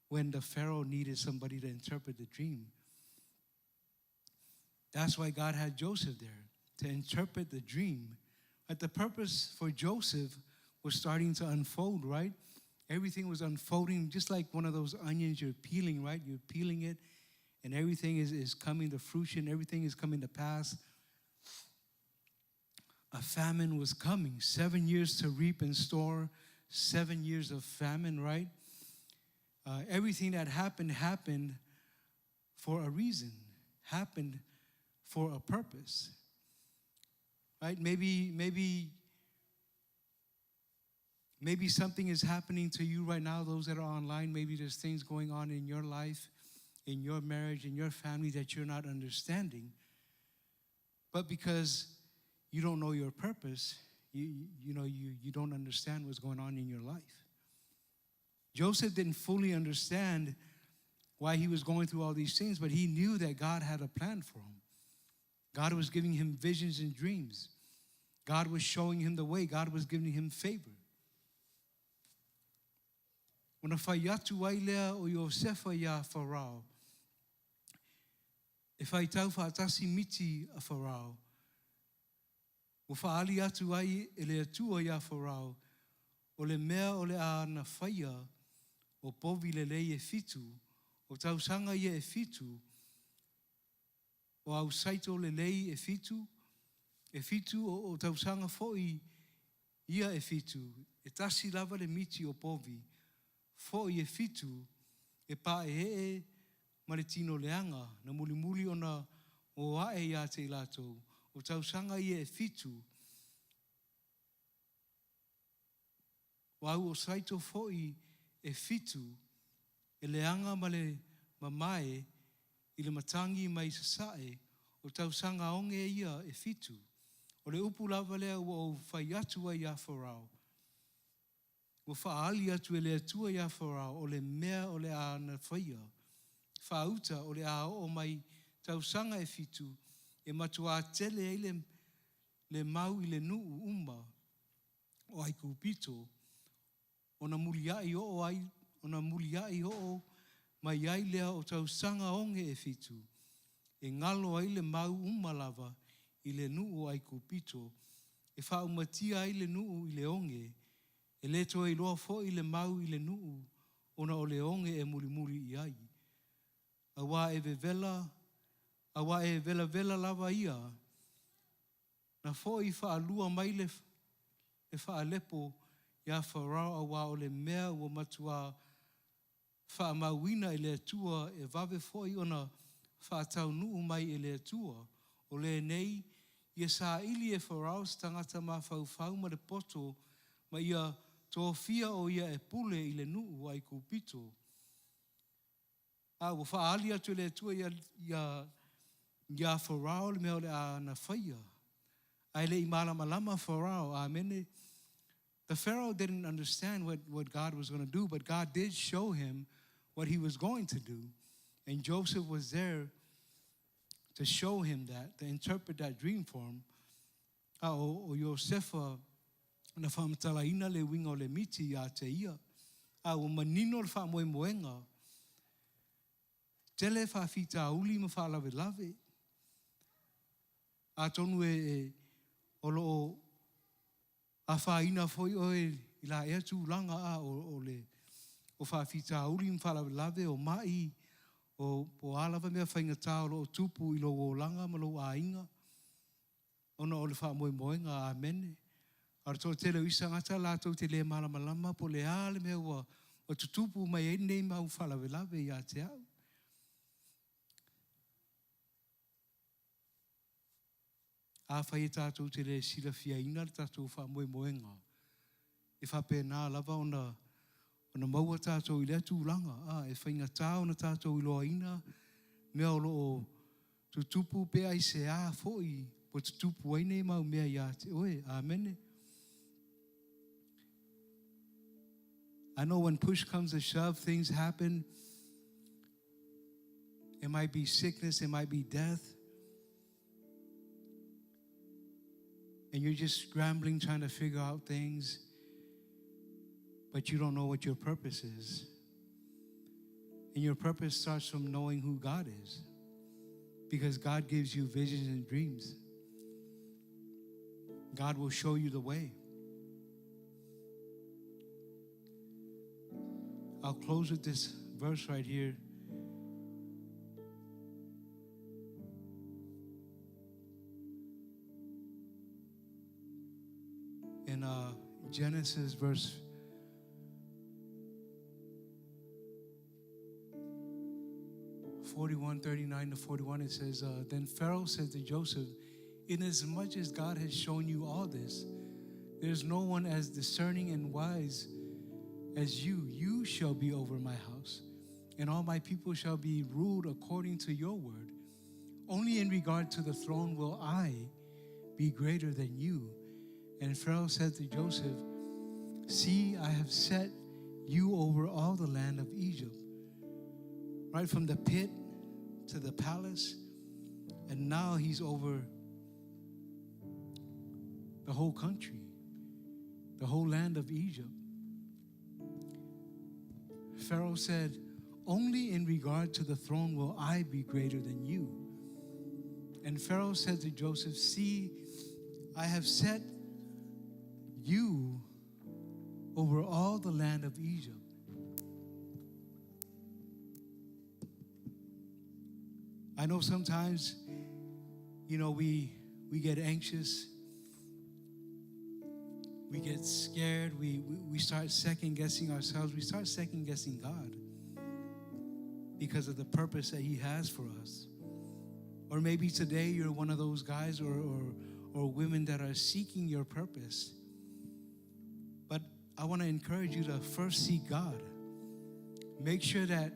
when the Pharaoh needed somebody to interpret the dream. That's why God had Joseph there, to interpret the dream. But the purpose for Joseph was starting to unfold, right? Everything was unfolding, just like one of those onions you're peeling, right? You're peeling it, and everything is coming to fruition. Everything is coming to pass. A famine was coming. 7 years to reap and store, 7 years of famine, right? Everything that happened, happened for a reason, happened for a purpose, right? Maybe something is happening to you right now, those that are online. Maybe there's things going on in your life, in your marriage, in your family that you're not understanding. But because you don't know your purpose, you don't understand what's going on in your life. Joseph didn't fully understand why he was going through all these things, but he knew that God had a plan for him. God was giving him visions and dreams. God was showing him the way. God was giving him favor. Ona whai atu ai lea o Iosefa ia Farao. E whai tau whaatasi miti a Farao. O whaali atu ai e le atua ia Farao. O le mea o le a na whaia o povi le lei e fitu. O tausanga ia e fitu. O au saito le lei e fitu. E fitu o tausanga foi ia e fitu. E tasi lava le miti o povi. Foi e fitu e pa e e ma le tino leanga. Na muli muli ona o ae ia te latou. O tausanga ia e fitu. O au o saito foi e fitu. E leanga ma le mamae i le matangi mai sasae. O tausanga onge ia e fitu. O le upu lava lea ua ou fai atu ai iā Farao, ua faaali atu e le Atua iā Farao o le mea o le a na faia, faauta o le a oo mai tausaga e fitu e matuā tele ai le, le mau i le nuu uma o Aikupito, ona muliai oo ai, ona muliai oo mai ai lea o tausaga oge e fitu, e galo ai le mau uma lava i le nuu o Aikupito, e faaumatia ai le nuu i le oge, e le toe iloa foi le mau i le nuu ona o le oge e mulimuli i ai. Auā e vevela, auā e velavela lava ia, na foi faalua mai le, le faalepo iā Farao auā o le mea ua matuā faamauina e le Atua e vave foi ona faataunuu mai e le Atua, o lenei, ia saili e Farao se tagata mafaufau ma le poto ma ia tofia o ia e pule i le nuu o Aikupito. A ua faaali atu e le Atua ia, ia, iā Farao le mea o le a na faia. Ae le i malamalama Farao, amene. The Pharaoh didn't understand what, what God was going to do, but God did show him what he was going to do. And Joseph was there to show him that, to interpret that dream for him. A o, o Iosefa na faamatalaina le uiga o le miti iā te ia. A ua manino le faamoemoega. Tele faafitauli ma faalavelave. Atonu e, e o lo o afaina foi oe i la ea tulaga a o, o le o faafitauli ma faalavelave o mai o po o a lava mea faigata o lo o tupu i lou olaga ma lou aiga ona o le faamoemoega. Amene. A o le toatele o isi tagata latou te le malamalama po o le a le mea ua, ua tutupu mai ai lenei mau faalavelave ia te au. Afai e tatou te le silafiaina le tatou faamoemoega, e faapena lava ona ona maua tatou i lea tulaga, a, e faigata ona tatou iloaina mea o lo o tutupu pe aisea foi ua tutupu ai nei mau mea iā te oe. Amene. I know when push comes to shove, things happen. It might be sickness, it might be death. And you're just scrambling trying to figure out things, but you don't know what your purpose is. And your purpose starts from knowing who God is, because God gives you visions and dreams. God will show you the way. I'll close with this verse right here. In uh, Genesis, verse 41, 39 to 41, it says, uh, Then Pharaoh said to Joseph, Inasmuch as God has shown you all this, there's no one as discerning and wise as you. You shall be over my house, and all my people shall be ruled according to your word. Only in regard to the throne will I be greater than you. And Pharaoh said to Joseph, See, I have set you over all the land of Egypt. Right from the pit to the palace, and now he's over the whole country, the whole land of Egypt. Pharaoh said, Only in regard to the throne will I be greater than you. And Pharaoh said to Joseph, See, I have set you over all the land of Egypt. I know sometimes, you know, we, we get anxious, we get scared, we, we, we start second guessing ourselves, we start second guessing God because of the purpose that He has for us. Or maybe today you're one of those guys or, or, or women that are seeking your purpose. But I want to encourage you to first seek God. Make sure that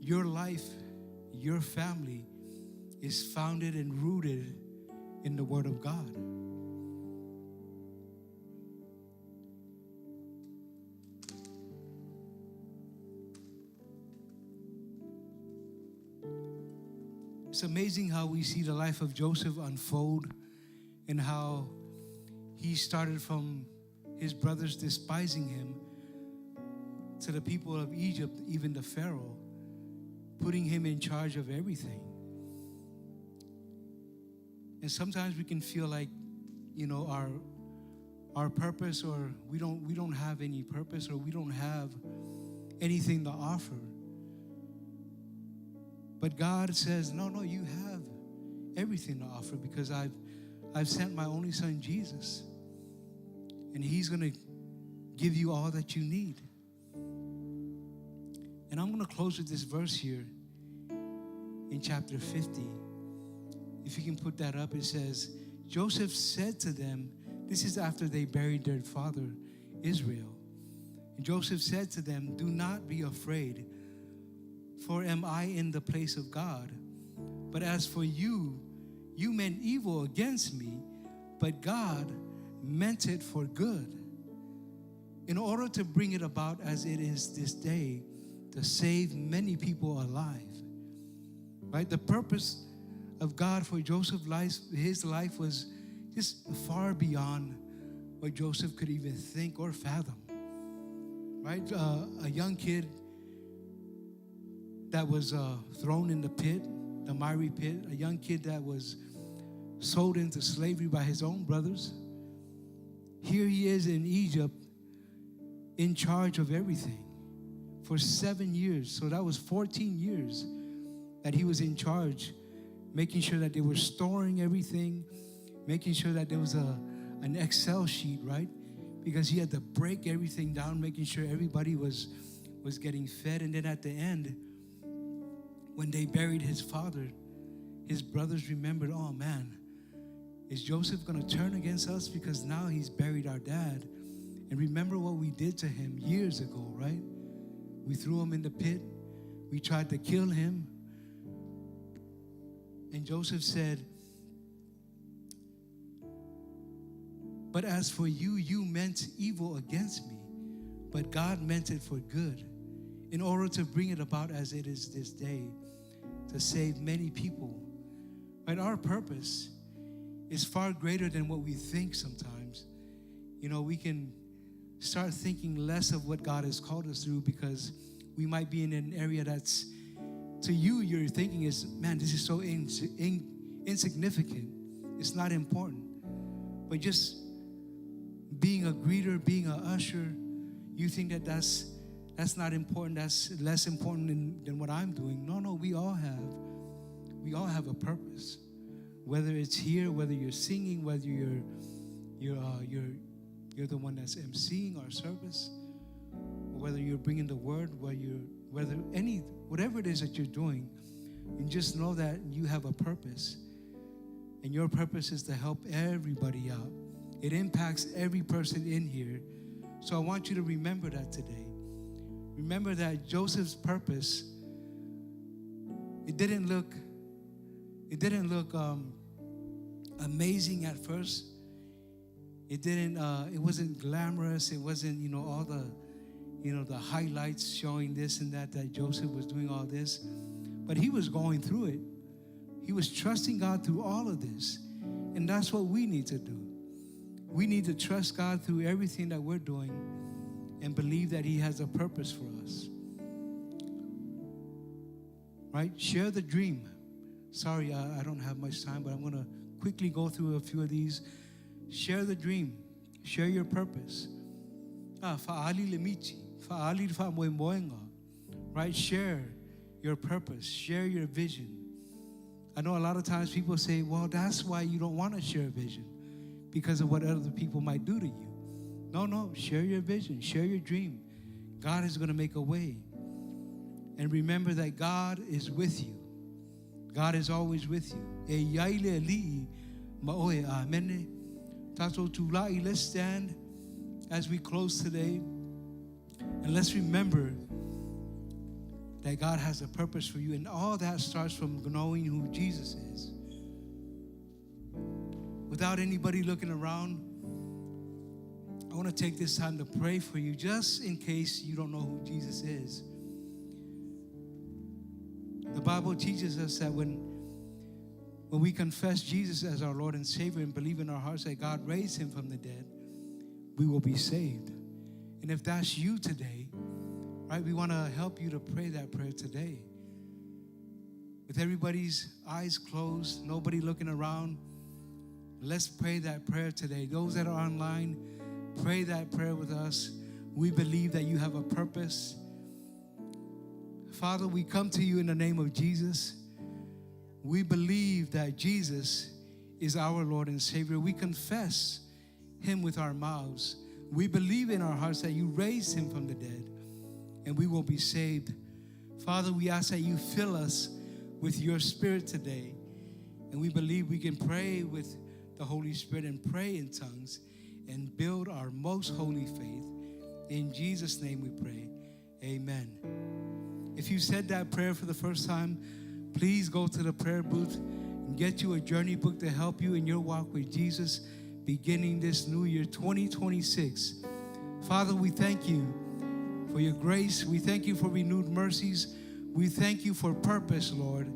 your life, your family is founded and rooted in the Word of God. It's amazing how we see the life of Joseph unfold and how he started from his brothers despising him to the people of Egypt, even the Pharaoh, putting him in charge of everything. And sometimes we can feel like, you know, our purpose, or we don't have any purpose, or we don't have anything to offer. But God says, no, you have everything to offer, because I've sent my only son, Jesus, and he's going to give you all that you need. And I'm going to close with this verse here in chapter 50. If you can put that up, it says, Joseph said to them, this is after they buried their father, Israel. And Joseph said to them, do not be afraid, for am I in the place of God? But as for you, you meant evil against me, but God meant it for good, in order to bring it about as it is this day, to save many people alive. Right? The purpose of God for Joseph's life, his life, was just far beyond what Joseph could even think or fathom. Right? A young kid that was thrown in the pit, the miry pit, a young kid that was sold into slavery by his own brothers. Here he is in Egypt, in charge of everything for 7 years. So that was 14 years that he was in charge, making sure that they were storing everything, making sure that there was an Excel sheet, right? Because he had to break everything down, making sure everybody was getting fed. And then at the end, when they buried his father, his brothers remembered, oh man, is Joseph going to turn against us because now he's buried our dad? And remember what we did to him years ago, right? We threw him in the pit. We tried to kill him. And Joseph said, but as for you, you meant evil against me, but God meant it for good, in order to bring it about as it is this day, to save many people. Right? Our purpose is far greater than what we think sometimes. You know, we can start thinking less of what God has called us through, because we might be in an area that's, to you, you're thinking is, man, this is so insignificant. It's not important. But just being a greeter, being an usher, you think that that's not important, that's less important than what I'm doing. No, we all have a purpose. Whether it's here, whether you're singing, whether you're the one that's emceeing our service, or whether you're bringing the word, whatever it is that you're doing, and just know that you have a purpose, and your purpose is to help everybody out. It impacts every person in here. So I want you to remember that today. Remember that Joseph's purpose, it didn't look amazing at first. It didn't. It wasn't glamorous. It wasn't, you know, all the, you know, the highlights showing this and that, that Joseph was doing all this, but he was going through it. He was trusting God through all of this, and that's what we need to do. We need to trust God through everything that we're doing, and believe that He has a purpose for us. Right? Share the dream. Sorry, I don't have much time, but I'm going to quickly go through a few of these. Share the dream. Share your purpose. Fa'ali lemichi. Fa'ali fa'moemoenga. Right? Share your purpose. Share your vision. I know a lot of times people say, well, that's why you don't want to share a vision, because of what other people might do to you. No, share your vision. Share your dream. God is going to make a way. And remember that God is with you. God is always with you. Let's stand as we close today. And let's remember that God has a purpose for you. And all that starts from knowing who Jesus is. Without anybody looking around, I want to take this time to pray for you just in case you don't know who Jesus is. The Bible teaches us that when we confess Jesus as our Lord and Savior and believe in our hearts that God raised him from the dead, we will be saved. And if that's you today, right, we want to help you to pray that prayer today. With everybody's eyes closed, nobody looking around, let's pray that prayer today. Those that are online, pray that prayer with us. We believe that you have a purpose. Father, we come to you in the name of Jesus. We believe that Jesus is our Lord and Savior. We confess him with our mouths. We believe in our hearts that you raised him from the dead, and we will be saved. Father, we ask that you fill us with your Spirit today. And we believe we can pray with the Holy Spirit and pray in tongues and build our most holy faith. In Jesus' name we pray. Amen. If you said that prayer for the first time, please go to the prayer booth and get you a journey book to help you in your walk with Jesus beginning this new year, 2026. Father, we thank you for your grace. We thank you for renewed mercies. We thank you for purpose, Lord.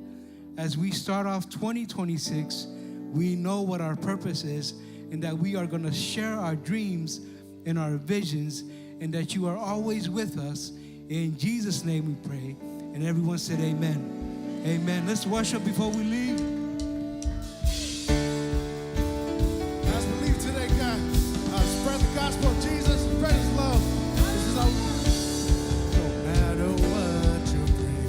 As we start off 2026, we know what our purpose is and that we are going to share our dreams and our visions and that you are always with us. In Jesus' name we pray. And everyone said amen. Amen. Let's worship before we leave. As we leave today, God, spread the gospel of Jesus, spread his love. This is our... No matter what you bring,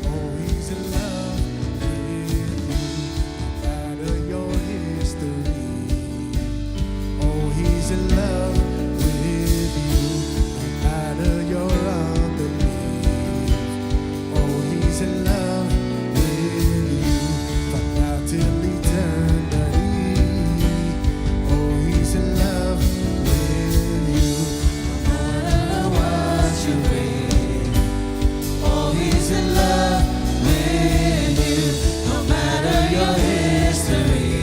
oh, he's in love with you. No matter your history, oh, he's in love with you. No matter your unbelief, oh, he's in love with you. From now till eternity, oh, he's in love with you. No matter what you bring, oh, he's in love with you. No matter your history,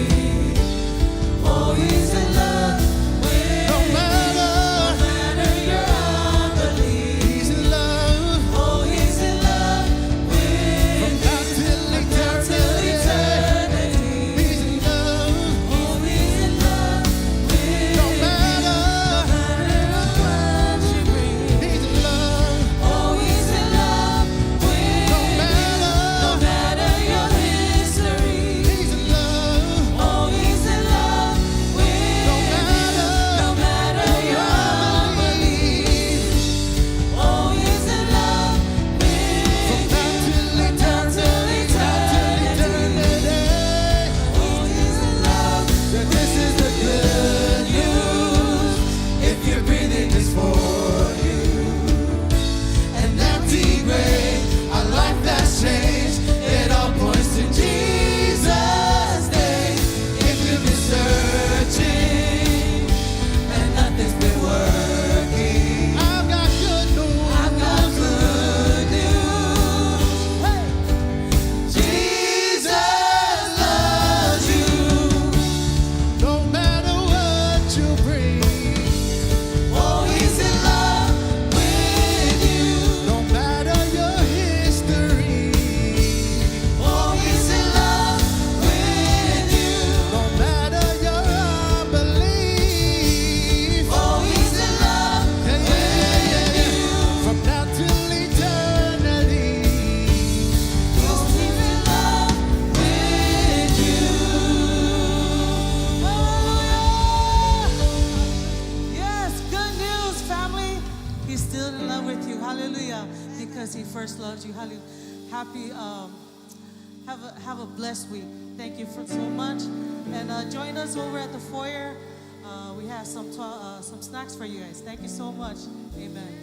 oh, he's in love with No you. matter, No matter your unbelief, he's in love. Oh, he's in love with From now till From now till eternity. He's in love. Oh, he's in love with No matter, No matter what you bring, he's in love. Oh, he's in love with No matter, No matter your history, he's in love. Oh, he's in love with No matter, No matter your unbelief, oh, he's in love with From now till From now till eternity. Oh, he's in love. This is the good news. If you're breathing, it's for you. An empty grave, a life that's changed. It all points to Jesus' name. If you've been searching and nothing's been working, I've got good news. I've got good news. Hey. Jesus loves you. No matter what you bring, oh, he's in love with you. No matter your history, oh, he's in love with you. No matter your unbelief, oh, he's in love with you. From now till eternity, oh, he's in love with you. Hallelujah. Yes, good news, family. He's still in love with you. Hallelujah. Because he first loved you. Hallelujah. Happy, have a blessed week. Thank you for so much. And join us over at the foyer. We have some snacks for you guys. Thank you so much. Amen.